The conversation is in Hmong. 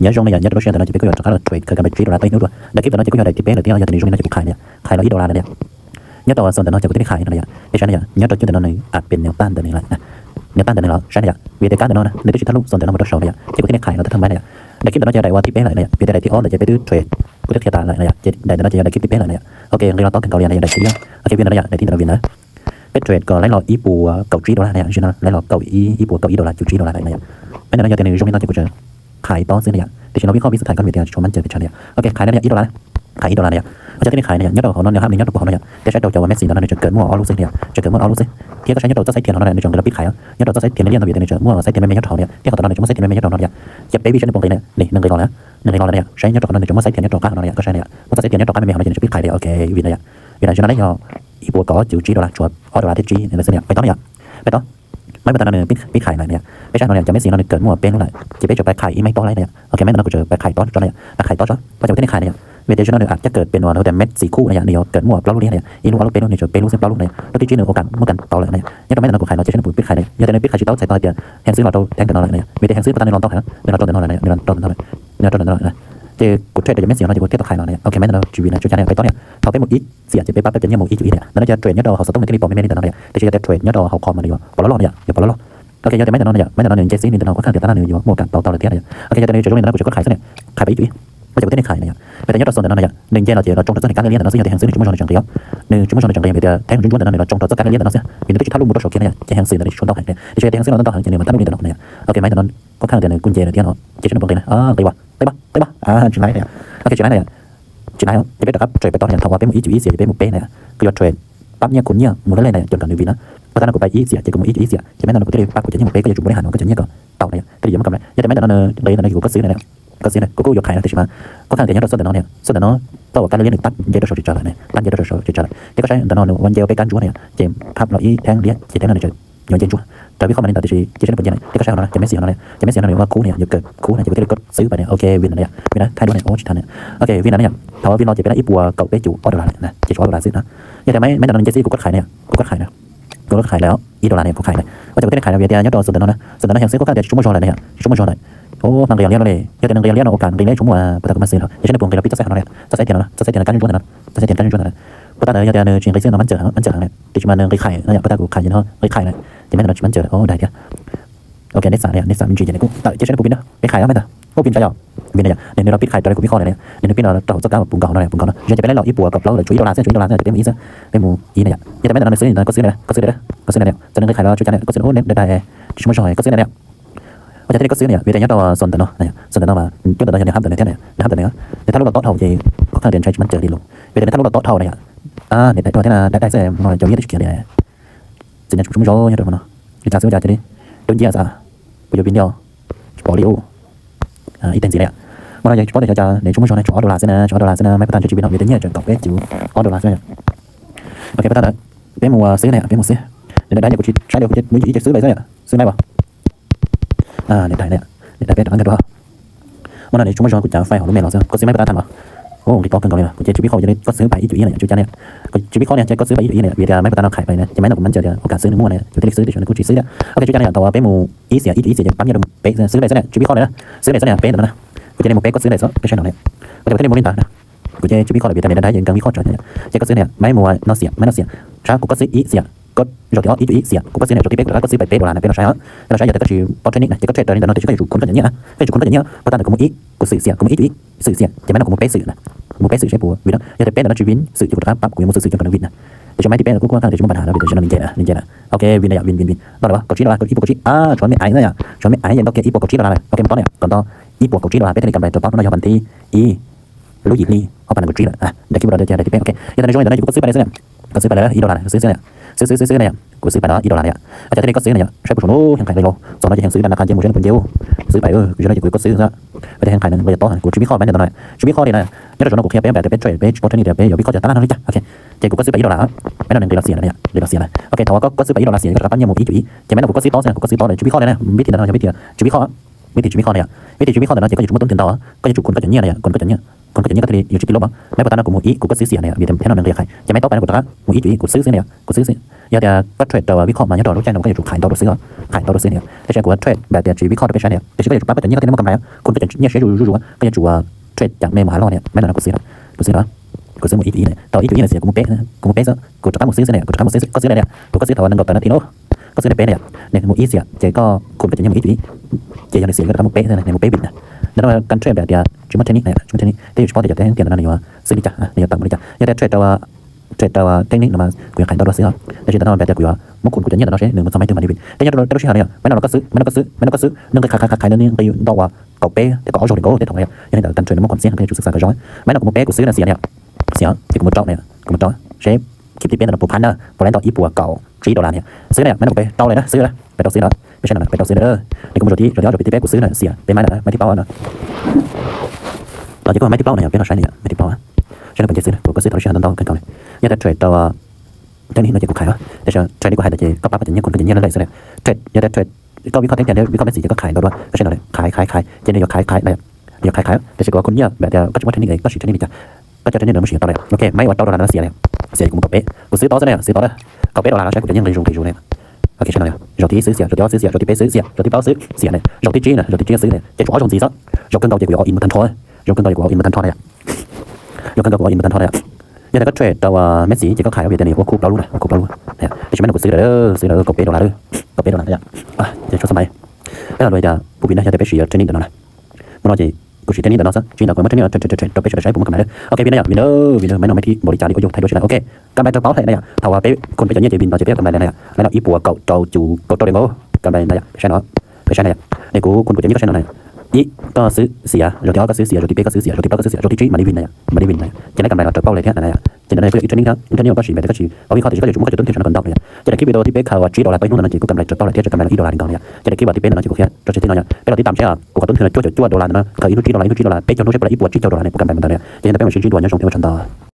Nyob zoo na yom, nyob rau lub sij hawm ntawm no ces peb kuj yuav rov qab los trade khawv kam peb tsib dollar tau ib hnub dua. Daim khib ntawm no ces kuj yog daim thib peb lawm thiab, yog tias nws zoo li no ces kuv khais na yom, khais los ib dollar lawm na yom. Nyob rau xo ntawm no ces kuv thiaj li khais no na yom. Nej saib na yom, nyob rau cub ntawm no nws pem nws tag ntawm nws lawm na. Nws tag ntawm nws lawm, saib na yom, vim tias kab ntawm no na nws twb tsis thaj lub xo ntawm no mus rau saud na yom, ces kuv thiaj li khais los thawj thawj mai na yom. Daim khib ntawm no ces yog daim uas thib peb lawm na yom, vim tias daim thib ob ntawd ces peb twb trade, kuv twb qhia tas lawm na yom, ces daim ntawm no ces yog daim khib thib peb lawm na yom. Ok, nqi los tob kawg nkaus li na yom, daim thib ib. Ok, vim ntawm no yom, daim thib ntawm no vim ntawd peb trade kom laib los ib puas kaum tsib dollar na yom, ntsia no laib los kaum ib, ib puas kaum ib dollar, kaum tsib dollar lawm na yom. Peb ntawm no yog tias nws zoo li no ces kuv tseem khais tob xwb na yom, tiam sis no vim qhov vim xwb thaj koj vim tias tsis tshua mam ncaws pes tsawg na yom. Ok, khais no yom, ib dollar na. Khais ib dollar na yom. Ua cas thiaj li khais na yom, nyob rau hauv no nws hab nws nyob rau puag hauv no yom, thiab saib rau cov uas Messi ntawm no nws tseem kawm muaj ob lub xwb na yom, tseem kawm muaj ob lub xwb. Thiab koj saib nyob rau txoj xaib thiab no na nws tseem nqis los pib khais, nyob rau txoj xaib thiab liab ntawd vim tias nws tseem muaj xaib thiab me me nyob rau hauv na yom, thiab qhov tom no nws tseem muaj xaib thiab me me nyob rau no na yom. Ces peb vij sab nws puas nqis na, nws nqis los na yom, saib nyob rau qhov no nws tseem muaj xaib thiab nyob rau qab hauv no na yom, koj saib na yom, muaj txoj xaib thiab nyob rau qab me me hauv no ces nws pib khais tias ok, vim no yom, vim no yom, vim no na yog ib puas kaum cuv tsib dollar, tshuav ob dollar thiab tsib na xwb na yom, pais tob na yom, pais tob. Maiv puas tas no nws pib khais lawm na yom, peb saib no na yom, cov Messi no nws kawm muaj peb lub lawm, ces peb tseem pais khais ib maiv tob laib na yom. Ok, maiv ntawm no kuv tseem pais khais tob tso na yom, pais khais tob tso, ua cas kuv thiaj li khais na yom. Vim tias zaum no nws app cab kawm pem no hu tias Messi Cool na yom, nws yuav kawm muaj plaub lub liab na yom, ib lub ob lub peb lub, nws tseem peb lub xwb plaub lub na yom. Lub thib tsib nws ua kam muaj kam tau lawm na yom. Nyob rau maiv ntawm no kuv khais no ces seb nws puas pib khais na yom, yog tias nws pib khais tsis tau txhais tau hais tias heev xwb los rau theeb ntawm no lawm na yom, vim tias heev xwb puas tas nws los ntau heev, nws los rau ntawm no lawm na yom, nws los rau ntawm no lawm na. Ces kuv trade rau cov Messi no ces kuv thiaj tau khais no na yom. Ok, maiv ntawm no tsis vim na, tsuas cas na yom, pais tob na yom. Thaum peb mus ib xiam ces peb pab peb cov nyiaj mus ib cuv ib na yom, ntawm no ces trade nyob rau hauv xov tooj nws thiaj li pom me me li ntawm no na yom, tiam sis yog tias trade nyob rau hauv qhov mas nws yuav pom loj loj na yom, yuav pom loj loj. Ok, yog tias maiv ntawm no na yom, maiv ntawm no nws nce xwb li ntawm no kuv khaj tias tam no nws yuav muaj kam tau tau lawm thiab na yom. Ok, yog tias nws tseem zoo li ntawm no kuv tseem kov khais xwb na, khais pais ib cuv ib, ua cas kuv thiaj li khais na yom. Vim tias nyob rau xov ntawm no na yom, nws nce los ces los tsoo rau txoj niag kab liab liab ntawm no xwb, yog tias heev xwb nws tsis muaj zog nws tseem nqis, nws tsis muaj zog nws tseem nqis vim tias theeb nws ntsuab ntsuab ntawm no nws los tsoo rau txoj kab liab liab ntawm no xwb, vim nws twb tsis thaj lub mus rau saum kiag na yom, ces heev xwb ntawd nws tsis tshua ntau heev na yom, tiam sis yog tias heev xwb no ntau heev ces nws mam thaj lub li ntawm no na yom. Ok, maiv ntawm no kuv nce lawm thiab no, ces seb nws puas nqis na, nqis as, nqis as, nqis as, tsis laib na yom. Ok, tsis laib na yom, ces peb rov qab trade pais tob na yom, thaum uas peb mus ib cuv ib xiam ces peb mus peb na yom, kuv yuav trade pab nyiaj khu nyiaj mus lej lej na yom, ces kom nws vim na. Puas tas no kuv pais ib xiam ces kuv mus ib cuv ib xiam ces maiv ntawm no kuv thiaj li pab kuv cov nyiaj mus peb, koj yuav tsum npau li has no koj cov nyiaj kom tau na yom, thiaj li yuav muaj kam na. Yog tias maiv ntawm no nws nqis ntawm no ces kuv kov xwb na yom, kov xwb na, kuv kuj yuav khais no tiam sis mas koj khaj tias nyob rau xov ntawm no na yom, xov ntawm no tau uas kab liab liab nws tab nce rau saum tsis tsawg lawm na, tab nce rau saum tsis tsawg lawm, ces koj saib ntawm no nws ua nce ua peb kab ntsuab na yom, ces phab los ib theeb liab ces theeb no nws tseem yuav nce ntsuab. Raws vim qhov mas li ntawd tiam sis cia seb nws puas nce na. Ces koj saib hauv no na, cov Messi hauv no na, cov Messi hauv no nws ua khub na yom, yuav kawm khub na ces kuv thiaj li kov xwb pais na. Ok, vim ntawm na yom, thaum uas vim no ces peb no ib puas kaum peb cuv ob dollar lawm na, ces tshuav ob dollar xwb na. Yog tias maiv ntawm no nws nce xwb kuv kov khais na yom, kuv kov khais na, kuv kov khais lawm, ib dollar na yom, kuv khais na. Ua cas kuv thiaj li khais na, vim tias nyob rau xov ntawm no na, xov ntawm no heev xwb koj khaj tias tsis tshua muaj zog lawm na yom, tsis tshua muaj zog lawm. O, mas nqis los liab no li, yog tias nws nqis los liab no ua kam nqis liab tsis muaj, puas tas kuv mam xwb lawm. Tiam sis nws puas nqis los pib txoj xaib hauv no na, txoj xaib tias no na, txoj xaib tias kab ntsuab ntawm no, txoj xaib tias kab ntsuab ntawm no. Puas tas yog tias nws tsis nqis xwb no mam ncaws heev, mam ncaws heev na, tiam sis mas nws nqis khais no yom, puas tas kuv khais ces no nqis khais na, ces maiv ntawm no tsis mam ncaws, o, dag thiab. Ok, nej xav na yom, nej xav me ntsis ces nej kuj tawm cia seb nej puas pib na, peb khais los maiv ntawd, o, pib ntsa yom. Vim na yom, nws nws los pib khais rau li kuv pib qhov na yom, nws nws pib no rau hauv txoj kab puv nkaus hauv no, puv nkaus no, yog tias peb laib los ib puas kaum plaub lawm tshuav ib dollar xwb, tshuav ib dollar xwb ces peb mus ib xwb, peb mus ib na yom. Yog tias maiv ntawm no nws xwb, koj xwb na, koj xwb na, koj xwb na yom, txawm nws nqis khais los tshuav cas na yom, koj xwb na, o, nej dag, tsis muaj zog koj xwb na yom. Ua cas thiaj li koj xwb na yom, vim tias nyob rau xov ntawm no, xov ntawm no mas cub ntawm no yog nws hab ntawm nws thiab na yom, nws hab ntawm nws, nws thaj lub los tob dhau ces koj khaj tias ntshai tsis mam ncaws li lus, vim tias nws thaj lub los tob dhau na yom. Dais dais xwb, hmo no cov nyiaj twb tsis khiav li. Txiv nyab tsis muaj zog nyob rau hmo no, li cas xwb ua cas thiaj li rau nciab xav, kuv yuav vim li os, tsis pom li ub. Ib teg ntxiv na yom. Hmo no yog tsis paub tias xyov cas nws tsis muaj zog na, tshuav ob dollar xwb na, tshuav ob dollar xwb na, maiv puas tas nws tsis vim no vim tias nyiaj tseem kaum peb cuv ob dollar xwb na yom. Ok, puas tas ntawd, peb mus xwb na yom, peb mus xwb. Nws dais dais yom, kuv tsis saib li, kuv mus ib ce xwb lawm xwb yom, xwb na yom. Nws dais na yom, nws dais peb rov qab nkag dua. Hmo no nws tsis muaj zog kuv cav faij hauv lub me los xwb, koj xwb maiv puas tas tham los. O, nqis tob kawg nkaus li, kuv ces tswv pib qhov ua li koj xwb pais ib cuv ib na yom, tswv cas na yom. Kuv tswv pib qhov li ces koj xwb pais ib cuv ib na yom, vim tias maiv puas tas no khais pais na ces maiv no kuv mam ncaws tias ua kam xwb nws muaj na yom, kuv thiaj li xwb tiam sis nws kuj tsis xwb thiab. Ok, tswv cas na yom, thaum uas peb mus ib xiam ib cuv ib xiam ces pab nyiaj rau mus peb xwb, xwb peb xwb na, tswv pib qhov lawm na, xwb peb xwb na, peb ntawm no na. Kuv cia li mus peb koj xwb lawm xwb, peb saib no na. Ok, kuv thiaj li mus li ntawd na. Kuv ces tswv pib qhov lawm vim tias nws dais dais yeej nkees vib qhov tsawv na yom, ces koj xwb na yom, maiv mus no xiam, maiv no xiam, sab kuv koj xwb ib xiam, koj zaum thib ob ib cuv ib xiam, kuv koj xwb na, zaum thib peb kuv rov qab koj xwb pais peb dollar na, peb los saib, peb los saib yog tias koj tsis paub trade na ces koj trade raws li ntawm no tiam sis koj yuav tsum khun koj cov nyiaj na, koj yuav tsum khun koj cov nyiaj, puas tas ntawm kuv mus ib, kuv xwm xiam, kuv mus ib cuv ib, xwm xiam ces maiv no kuv mus peb xwm na, mus peb xwm seb puas vim na, yog tias peb ntawm no tsis vim xwm ces kuv rov qab pab kuv yuav mus xwm xwm coj kom nws vim na. Tiam sis maiv thib peb kuj kuj khaj tias tsis muaj pab nrhav na vim tias nws nce na, nws nce na. Ok, vim na yom, vim vim vim no lawm, kaum tsib dollar, ib puas kaum tsib, tshuav me aiv na yom, tshuav me aiv yeej ntau kiag ib puas kaum tsib dollar lawm. Ok, mus tob na yom, kom tau ib puas kaum tsib dollar peb thiaj li kam pais rau tob, hnub no yog vas thib ib lub yim hli ob phav nees nkaum tsib lawm. Daim khib ntawm no ces daim thib peb. Ok, yog tias nws zoo li ntawd no ces kuv koj xwb pais li xwb na, koj xwb pais li ib dollar na, xwb xwb na yom, xwb xwb xwb xwb na yom, kuv xwb pais no ib dollar na yom. Ua cas thiaj li koj xwb na yom, saib puas sov no heev qais li los, txog no ces heev xwb, dab naj qha nce mus seb nws puas nce. Xwb pais, kuv zoo no ces kuv koj xwb xwb. Peb thiaj heev qais nws nqis tob, kuv tswv pib qhov maiv ntawm no na, tswv pib qhov li na. Nyob rau saum no kuv qhia peb tias peb trade peb tsis paub trade tias peb yuav pib qhov tias tab laj no li cas. Ok, ces kuv koj xwb pais ib dollar, maiv no nws nqis los xiam na yom, nqis los xiam na. Ok, thaum uas koj koj xwb pais ib dollar xiam ces koj rov qab pab nyiaj mus ib cuv ib ces maiv no kuv koj xwb tob xwb, kuv koj xwb tob na, tswv pib qhov li na, vib thib ntawm no yog vib thib tswv pib qhov, vib thib tswv pib qhov na yom, vib thib tswv pib qhov ntawm no ces koj yuav tsum muaj tub ntws ntau, koj yuav tsum khun koj cov nyiaj na yom, khun koj cov nyiaj. khum pab cov nyiaj koj thiaj li yuav tsib pib loj mas. Maiv puas tau no kuv mus ib kuv koj xwb xiam na, vim tias thib no nws nqis qhais ces maiv tau pab no kuv rov qab mus ib cuv ib kuv xwb xwb na, kuv xwb xwb. Yog tias koj trade rau Bitcoin mas nyob rau lub caij no koj yuav tsum qhais ntau dua xwb, qhais ntau dua xwb na. Tab sis kuv trade npaum tias tsis Bitcoin rau peb saib na, tiam sis koj yuav tsum pab koj cov nyiaj koj thiaj muaj kam rais, khum pab cov nyiaj siab zuj zuj zus, koj yuav tsum trade cam me mus hav loj na, maiv no kuv xwb na, kuv xwb na, kuv xwb mus ib cuv ib na, tau ib cuv ib na xiam kuv mus peb, kuv mus peb xwb, kuv rov qab mus xwb xwb na, kuv rov qab mus xwb, koj xwb na, kuv koj xwb tau nees nkaum tawm no thiab lauj, koj xwb na peb na, nws mus ib xiam ces koj khum pab cov nyiaj mus ib cuv ib, ces yog nws xiam koj rov qab mus peb xwb na, nws mus peb vim na. Ntawm no kan trade npaum tias tsis muaj trade ni, tsis muaj trade ni, twb yuav tsis paub tias cov teb tias ntawm no nws yuav xwb li cas, nws yuav tawm mus li cas. Yog tias trade rau, trade rau teb ni no mas kuv yuav qhais ntau dua xwb os. Tab sis ntawm no npaum tias kuv yuav muab khum kuv cov nyiaj ntawm no seb nws mus txog maiv twg mas li vim, tej nyob rau tej lub sij hawm no yog maiv no los koj xwb, maiv no koj xwb, maiv no koj xwb, nws nqis qhais qhais qhais qhais nws nqis ntau uas kaum peb thiab kaum ob zaug li nkaus tej thaum no yom. Yog li ntawd kan trade nws muaj khum xiab no koj yuav tsum xav kom zoo. Maiv no kuv mus peb kuv xwb na xiam na, xiam ces kuv mus rau na, kuv mus rau seb khib thib peb ntawm no puas phab na, puas laib tau ib puas kaum tsib dollar na, xwb na, maiv no kuv peb rau li na, xwb na, peb rau xwb na, peb saib no na, peb rau xwb na. Nws kuv mus rau thib, rau thib ob rau thib peb kuv xwb na xiam, peb maiv no na, maiv thib plaub no. Ces koj maiv thib plaub no yog peb los saib na yom, maiv thib plaub. Saib no pes ntseg xwb na, kuv koj xwb tau lub sij hawm ntau ntau kawg nkaus li. Yog tias trade rau teb ni no ces kuv qhais os, tab sis trade li kuv hais ntawd ces koj pab koj cov nyiaj khum koj cov nyiaj lawm xwb na. Trade, yog tias trade koj Bitcoin thiab tias Bitcoin Maxi ces koj qhais ntau dua, koj saib no na, qhais qhais qhais ces nws yuav qhais qhais na yom, nws yuav qhais qhais. Tab sis kuv khum nyiaj npaum tias koj tsis muaj trade ni, koj siv trade ni li cas, koj coj trade ni ntawm no mus siv tau li. Ok, maiv ua rau dollar no xiam li, xiam ces kuv mus kaum peb, kuv xwb tau xwb na, xwb tau na, kaum peb dollar no saib kuv cov nyiaj nqis zus nqis zus na. Ok, saib no yom, zaum thib ib xwb xiam, zaum thib ob xwb xiam, zaum thib peb xwb xiam, zaum thib plaub xwb xiam na, zaum thib tsib na, zaum thib tsib xwb na, ces tshuav ob zaug ntxiv xwb. Zaum kawg nkaus ces kuv yuav all in mus tag nrho, zaum kawg nkaus ces kuv all in mus tag nrho na yom. Zaum kawg nkaus kuv all in mus tag nrho na yom. Yog tias koj trade rau Maxi ces koj qhais vim tias nws ua khum plaub lub na, ua khum plaub lub. Tab sis maiv no kuv xwb lawm, xwb lawm, kaum peb dollar lawm, kaum peb dollar na yom. Ces tshuav xab mais. Peb los lus tias pub vim na, yog tias peb siv trade ni ntawm no na. Hnub no ces kuv siv trade ni ntawm no xwb, tsis ntawm kuv muaj trade ni rau peb sawv daws saib puas muaj kam rais na. Ok, peb na yom, vim na, vim na, maiv no maiv thib npaum li cas li ua yus thaij duab sawv daws. Ok, kam rais raws paub lawm na yom, thaum uas peb khum peb cov nyiaj ces vim no ces peb kam rais lawm na yom, laib tau ib puas kaum rau cuv kaum rau li nkaus, kam rais na yom, peb saib no, peb saib na yom. Ces kuv khum kuv cov nyiaj koj saib no na, ib koj xwb xiam, zaum thib ob koj xwb xiam, zaum thib peb koj xwb xiam, zaum thib plaub koj xwb xiam, zaum thib tsib mam li vim na yom, mam li vim na yom. Ces laib kam rais los raws paub li thiab na yom. Ces ntawm no kuj yog ib trade ni thiab, ib trade ni uas koj siv vim tias koj tsis paub Bitcoin tab sis koj yuav tsum muaj koj cov tub thiaj saib no kom ntau na yom. Ces daim clip video thib peb khaws tsib dollar tau ib hnub no ces kuj kam rais raws paub lawm thiab, tseem kam rais los ib dollar li nkaus thiab. Rau tsis tib no yom, peb los tib tam seb kuv qhov tub thiaj cuaj caum cuaj dollar ntawm no khaws ib hnub tsib dollar, ib hnub tsib dollar, peb caug hnub seb puas laib ib puas tsib caug dollar ne, kuv kam rais mus ntawd na yom. Ces li ntawd peb mam sib ntsib dua, nyob zoo, peb ua tsaug ntau.